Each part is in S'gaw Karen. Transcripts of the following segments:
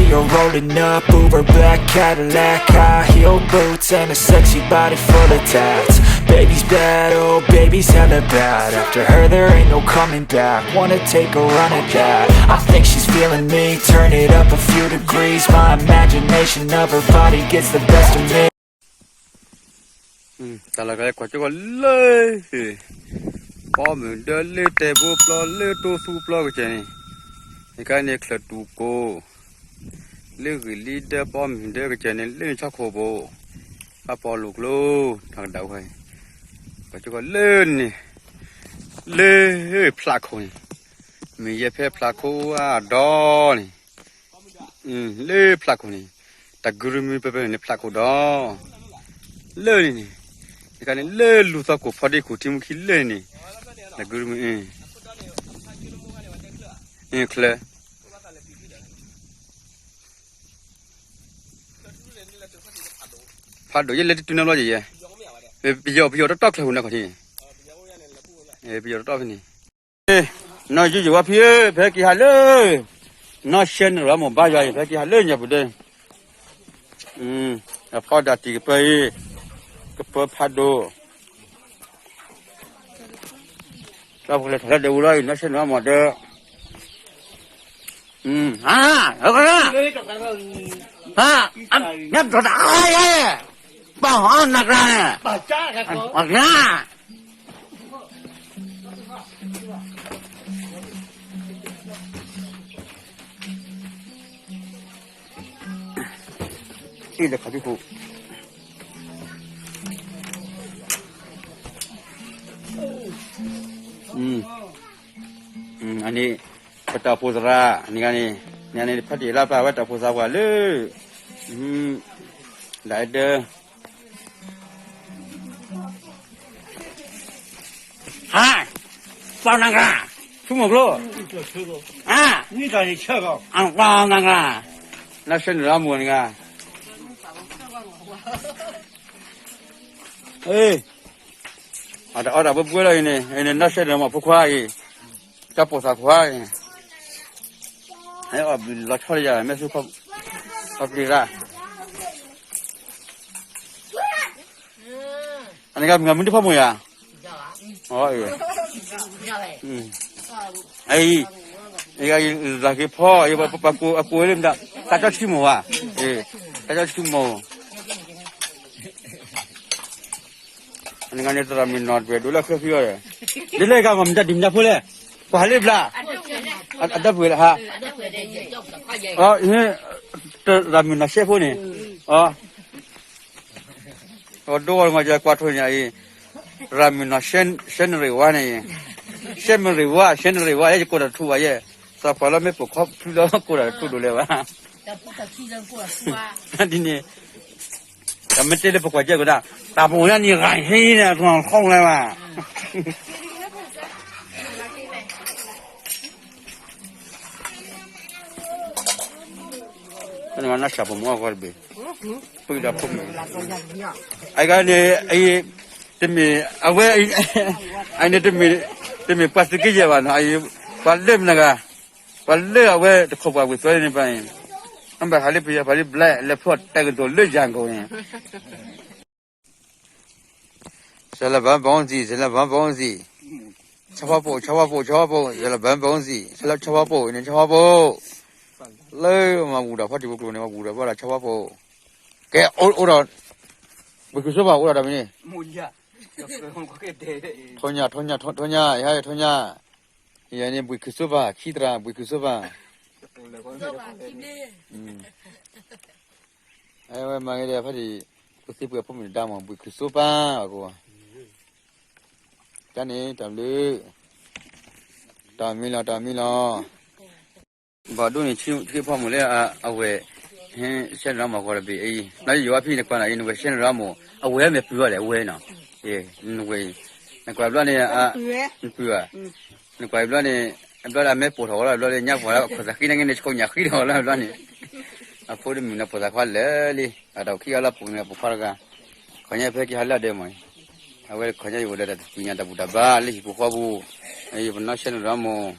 You're rolling up Uber black Cadillac, high heel boots and a sexy body full of tats. Baby's bad, oh baby's hella bad. After her there ain't no coming back. Wanna take a run at that. I think she's feeling me. Turn it up a few degrees. My imagination of her body gets the best of me. တၢ်လီၢ်ကလဲၤကွၢ်ကၠိကီးလၢ ပီမုၢ်ဒၢလၢတဲဘိပျီလၢတိသူပျီကစၢၢ်န့ၣ်, အခါန့ၣ်ချၢၣ်တူၢ်ကိၢ် လၢဂံၢ်လံဒၢပီမုၢ်ဒၢကစၢၢ်န့ၣ် လၢန့ၣ်ဆီခိၣ်ဘိ, ဘၣ်ပီလိာ်ကျိ တၢ်ကဒၣ်ဝဲ, ကွၢ်ကၠိကီးလၢန့ၣ်, လၢဖျးခိၣ်န့ၣ်, မ့ၢ်ယဲဖဲဖျးခိၣ်အဒီန့ၣ် လၢဖျးခိၣ်န့ၣ်, တၢ်ဂုရမုၢ်ပၢၢ်ပၢၢ်န့ၣ် ဖျးခိၣ်ဒီ, လၢန့ၣ်န့ၣ်, အခါန့ၣ်လၢလူၤသီခိၣ်ဖီဒ့ခိၣ်ထံမူခံလၢန့ၣ်, တၢ်ဂုရမုၢ်, ချၢ, ဖးဒိၣ်ယဲလၢတတုၤနီတဘျီယဲ, ပယီၤပယီၤတတီၢ်ချၢၣ်ဟူးန့ၣ်ခီၣ်ထံးန့ၣ်, ပယီၤတတီၢ်ဖဲန့ၣ် နီၢ်ယုၢ်ယဝါဖံဧၢ, ဖဲက့ၤဟးလၢ, နီၢ်ရှဲနရၢမိၢ်ဘါယွၤအံၤ ဖဲက့ၤဟးလၢညါပူၤဒဲ, အဖီဒၣ်တံၢ်ကပၢအံၤ, ကပၢဖးဒိၣ်, တၢ်ပကလဲၤထီၣ်လၢဒဲးဝူလီၤအံၤ နီၢ်ရှဲနရၢမိၢ်ဒီး, ဟါ, ဟါ, ညါပထီၣ်တၢ်အါယဲ, ပၢ်ဟီနၤကျါန့ၣ်, ပၢ်ကျါ ဟ့ၣ်လၢခီၣ်ထံးခိၣ်, အန့ၣ်, ပတၢ်အိၣ်ဖှိၣ်သရၣ်န့ၣ်ဂၤန့ၣ်, န့ၣ်န့ၣ်ဖါတံၢ်လၢပၢ်ဝဲတၢ်အိၣ်ဖှိၣ်သရၣ်ပှၤလၢ, ဒၣ်အဲၣ်ဒၢ ဟါ, ပှၤနၤကျါ, ဆူမုၢ်ကျိ, အ, ပှၤနၤကျါ, နီၢ်ရှဲနရၢမိၢ်န့ၣ်ဂၤ, အတအီၣ်တၢ်ဘှဲဘှဲလီၤအံၤန့ၣ်, အန့ၣ်နီၢ်ရှဲနရၢမိၢ်ဖိခွါအံၤ, တၢ်ပိာ်သးခွါအံၤ, အီၣ်ဘျုးလီၤဆီလၢယၤ မဲာ်ဆူခီပျံၤရၣ် အန့ၣ်ဂၤမုၢ်တဖၣ်မိၢ်ယၤ, အံၤ, အံၤ, သးက့ၤဖီ, အကိးဝဲလၢမတၤ, တၢ်ကၠီဆံမိၢ်ဧါ, တၢ်ကၠီဆံမိၢ်, အန့ၣ်ဂၤန့ၣ် သရၣ်မုၣ်နီၢ်ဒွဲၣ်ဒိၣ်လၢဃဲဃံအီၤဒီး, ဒ်လဲၣ်ဂၤမၤမတၤဒံးမတၤဖိလဲၣ်, ပှၤဟးလၢဘျါ, အတၢ်ပှဲၤလၢဟါ, သရၣ်မုၣ်နီၢ်ရှဲဖိန့ၣ်, အ အဒိၣ်ဝဲမၤယကွၢ်ထိၣ်ညါအံၤ, ရၤမုၢ်နီၢ်ရှဲနရံၣ်ဝါန့ၣ်, ရှဲမရံၣ်ဝါ, ရှဲနရံၣ်ဝါ, ယကိးတၢ်တထူဘၣ်ယဲ, သးပှၢ်လၢမ့ၢ်ပိာ်ခီဖျိလၢကိးတၢ်တထူဒိၣ်လဲၣ်ဘၣ်, ဒ်န့ၣ်, တၢ်မ့ၢ်တဲလၢပကွၢ်ကဲကဒၣ်, တၢ်ပအိၣ်ညါန့ၣ်ဂၤဟ့န့ၣ် အကျီၢ်ခီလဲၣ်ဘၣ် နမၤနၢ်စၢ်ပမိၢ်အဂီၢ်တဘ့ၣ်, ပှၤဒီးဖိမုၣ်, အဂၤန့ၣ်, တမ့ၢ်, အဝဲ, အန့ၣ်, တမ့ၢ်ပှၤသုးက့ယဲၢ်ဘၣ်နီၤ, ပှၤလၢမနုၤဂၤ, ပှၤလၢအဝဲတခိးပှၤဝံၤသွဲန့ၣ်ဘၣ်, အဘၣ်ဟးလၢပယီၤပှၤလၢဘျါလဲၤဖျီၣ်တၢ်ကတိၤလၢယၤကိာ်န့ၣ် စလဘၢဘီစံၣ်, စလဘၢဘီစံၣ်, ဆီဖီပိၣ်, ဆီဖီပိၣ်, ဆီဖီပိၣ်, စလဘၢဘီစံၣ်, ဆီဖီပိၣ်န့ၣ် ဆီဖီပိၣ်, လၢမၤဝူၤဒီးဖီၣ်တံၢ်ဖိကျိၤန့ၣ် မၤဝူၤဒီးဘၣ်ဒီးဆီဖီပိၣ်, ကဲအိၣ်ဒီး, ဘှံးခူၣ်စိဘၣ်အိၣ်ဒီးတၢ်မနုၤန့ၣ်, ထိညၣ်, ထိညၣ်, ထိညၣ်, ယဟဲထိညၣ်, ယန့ၣ်ဘှံးခူၣ်စိဘၣ်, ခံသရၣ်ဘှံးခူၣ်စိဘၣ် အဝဲမၤဂ့ၤဒီးဖါတံၢ်, အိၣ်သ့ပှဲၤဖိမုၣ်တဒါမး ဘှံးခူၣ်စိပၢ်အကိး, တၢ်န့ၣ်တၢ်ဘျုး, တၢ်မံလီၤ တၢ်မံလီၤ, ဘၣ်ဒိၣ်န့ၣ် ထံဖိမုၣ်လၢအဝဲၢ်, ဟဲရှဲနရၢမိၢ်ဂီၤတဘ့ၣ်အံၤ လၢယယိၤဝါဖံန့ၣ်ကွၢ်နီၤအံၤ နဝဲၢ်ရှဲနရၢမိၢ် အဝဲၢ်မ့ၢ်ပုၢ်ဝဲလဲၣ် အဝဲၢ်နီၤ, နဝဲၢ်, နကွၢ်ဘျီန့ၣ်, နပုၢ်ဝဲ နကွၢ်ဘျီန့ၣ်, ဘျီဒီးအမဲာ်ပိာ်ထီၣ်ဝဲလီၤ ဘျီဒီးညါပှၤလၢခိၣ်သးဃံန့ၣ်ဂ့ၤန့ၣ် ဆှိညၣ်ဃံထီၣ်ဝဲလီၤဘျီန့ၣ်, အဖိတမုၣ်န့ၣ်ပိာ်သးခွါလၢာ်လံ, အတၢ်အိၣ်ခံဂၤလီၤပိာ်န့ၣ်ပိာ်ခွါတဂၤ, ခီညါဖဲက့ၤဟးလၢအဒဲးမး, အဝဲခီညါယအိၣ်ဒီးတၢ်သ့ၣ်ညါတၢ်ဘူၣ်တၢ်ဘါလၢဟံၣ်ဖိဃီပူၤ, ယပနီၢ်ရှဲနရၢမိၢ်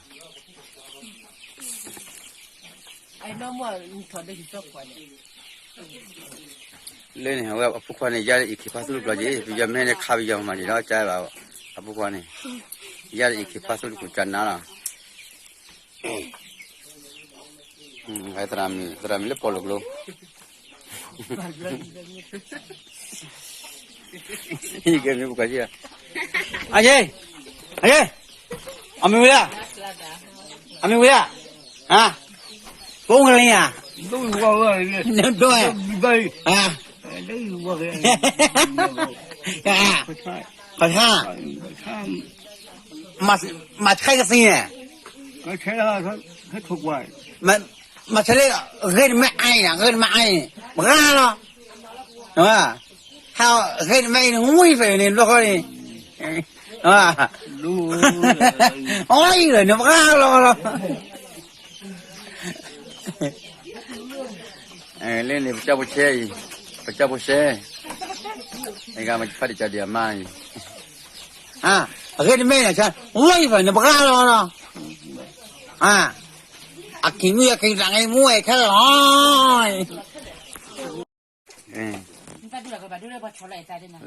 လၢန့ၣ် အဝဲအဖိခွါန့ၣ် ယါအံၤခံဖါသူၣ်တဘျီက့ၤ ပယီၤမ့ၢ်န့ၣ်ခးပယီၤမၤက့ၤဒီး ကဘၣ် အဖိခွါန့ၣ် ယါအံၤခံဖါသူၣ်တခိၣ်ကနါလီၤ. သရၣ်မုၣ် သရၣ်မုၣ်လၢပီၣ်လိာ်ကျိ ကဲမ့ၢ်ပကွၢ်က့ၤ အယဲ အယဲ အမ့ၢ်ဝဲဒၣ် အမ့ၢ်ဝဲဒၣ် ဟါ ကိးကလံၤဧါ ဒိၣ် ဟါ ခါ မၤဆဲးကသံန့ၣ် မၤဆဲးလၢ ဂ့ၢ်တမ့ၢ်အါအံၤ ဂ့ၢ်တမ့ၢ်အါအံၤ ပှၤလီၤ ဟါ ဂ့ၢ်တမ့ၢ်အံၤ ငွံဖဲန့ၣ် ဘျီဃီန့ၣ် အီၤအံၤလၢန့ၣ် ပှၤလီၤလီၤ လၢန့ၣ် ပကၢ်ဖိဆဲအံၤ ပကၢ်ဖိဆဲ အဂၤမၤဖးတံၢ်ကၢ်ဒံးအမါအံၤ အဂ့ၢ်တမ့ၢ်န့ၣ် ဝဲအံၤဖဲန့ၣ် ပှၤလီၤလီၤ အခံမုၣ်အခံတၢ်ဂ့ၢ်မူဝဲခဲလၢာ်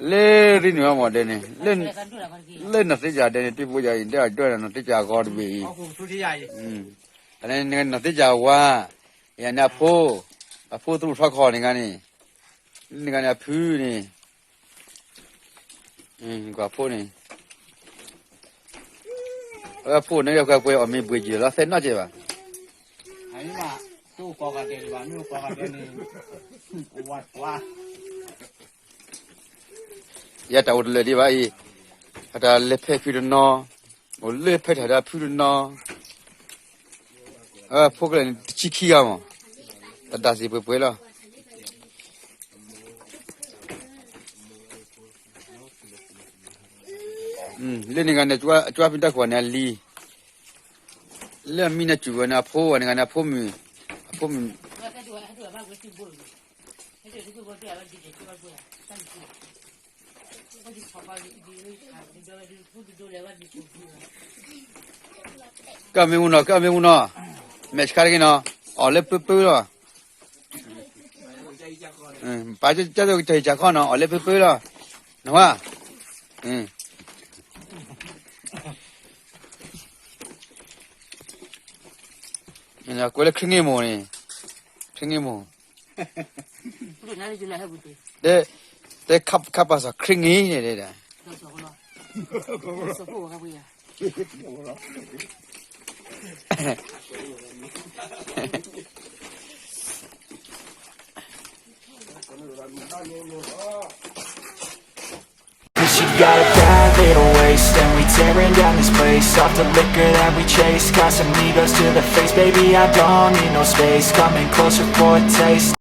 လၢရ့နုာ်အမီၢ်ဒဲန့ၣ် လၢနီၢ်သ့ၣ်ကၢ်ဒဲန့ၣ် တံၢ်ဖိယၤအံၤ ဒဲအဒွဲၣ်နီၢ်သ့ၣ်ကၢ်အဂီၢ်တဘ့ၣ်အံၤ အန့ၣ်နီၢ်သ့ၣ်ကၢ်ဝါ ယၤန့ၣ်အဖိ အဖိသရူးထီခီၣ်န့ၣ်ဂၤန့ၣ် န့ၣ်ဂၤန့ၣ်အဖုန့ၣ် ကွၢ်ဖိန့ၣ် အဝဲဖိန့ၣ် ကွၢ်ပှဲၤအီၣ်မ့ၤဘှ့ၣ်က့ၤလီၤ သဲနီၣ်ကဲဘၣ် ယတၢ်အိၣ်တလၢာ်ဒံးဘၣ်အံၤ အတၢ်လဲၤဖဲဖုတနီၤ အိၣ်လၢဖဲတၢ်ဒၣ်ဖုတနီၤ အဖိကလဲၣ်န့ၣ် တဆံခံဂၤမး တၢ်ဒၣ်စံၣ်ပှဲၤပှဲၤလီၤ လၢန့ၣ်ဂၤန့ၣ် အကၠွါဖံတၢ်ခိၣ်န့ၣ်အလံၤ လၢအမံန့ၣ်စူၢ်ဝဲန့ၣ် အဖိဝဲန့ၣ်ဂၤန့ၣ် အဖိမုၣ် အဖိမုၣ် ကၢ်မ့ၢ်မူနီၤ ကၢ်မ့ၢ်မူနီၤ မဲာ်ဆှးတဂ့ၤနီၤ အီၣ်လၢပၢပၢလီၤ ပာ်ကၢ်ကၢ်ကၢ်ကၢ်ခီနီၤ အီၣ်လၢပၢပၢလီၤ နဝါ ကွဲးလၢခရံာ်င့ၢ်မိၢ်န့ၣ် ခရံာ်င့ၢ်မိၢ် တဲ တဲခါပာ်စီၣ်ခရံာ်င့ၢ်န့ၣ်တဲဒၣ် She got a bad little waist and we tearing down this place off the liquor that we chase. Got some egos to the face, baby, I don't need no space. Coming closer for a taste.